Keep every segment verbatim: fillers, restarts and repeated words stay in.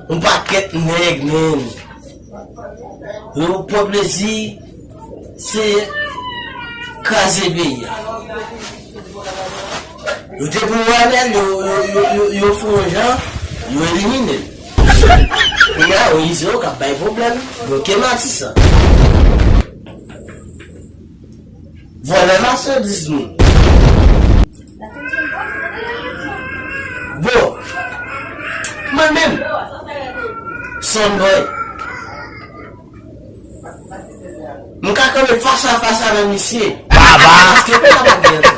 Yon pakèt nèg, menm. Yo pran plezi, se kraze peyi a. Yo te pran Arnel, yo, yo, yo, yo, yo fè yon jan, yo elimine l. Kounye a, yo ize yo k ap bay pwoblèm, bloke Matisan. Vòlè machandiz moun. Bon, mwen menm, Sonboy, m ka kanpe fas a fas avè misye. Paske m pa pa gen tan.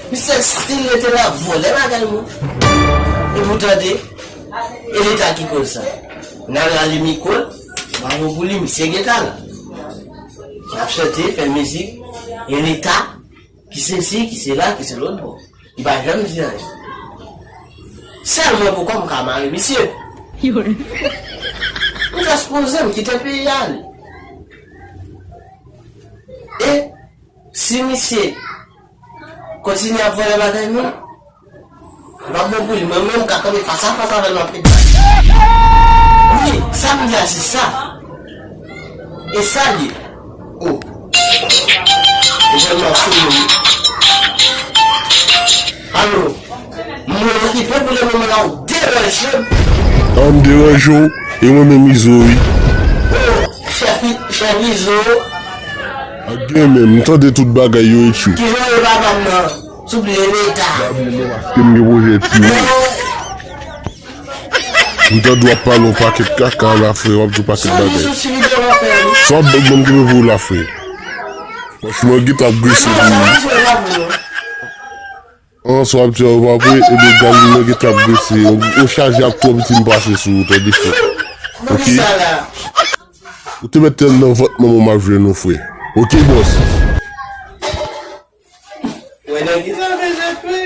Misye still rete la vòlè bagay moun. E pou tande, e Leta ki koz sa. N al rale mikwo l, bravo pou li, misye gentan la. L ap chante, fè mizik, e Leta ki sesi, ki sela, ki se lòt bò. Li pa janm di anyen. Sèl mwen poukò m ka mare misye. M jis poze m, kite peyi a ale. E si misye kontinye ap vòlè bagay nou, m ap bon pou li. Mwen menm, m ka kanpe fas a fas avè l, m ap met bal. Wi, sa m di a, se sa. E sa l ye. Oh. Egalman sou moun. Alo. Moun okipe pou le moman la, ou deranje m. An m deranje w, e mwen menm Izo wi. Oh, chèf I-, chèf Izo. Ak gen menm, m tande tout bagay yo etchou. Kijan w ye papa m nan? Souple, Leta. Ke m gen pwojè ti moun. M tande w ap pale yon pakèt kaka la, frè, w ap di yon pakèt bagay. Sa w ap ban m, m gen pou la, frè. Franchman, gen t ap grese pou ou. An, sa w ap di a, w pa vre, ebyen, Galine, gen t ap grese. Yon, yon chaje ak twò piti m pase sou ou, tande, frè. Ok? Ou te mèt tèl nan vant manman w m ap jwenn ou, frè. Ok, bòs. Wè nan ki sa bezwen fè.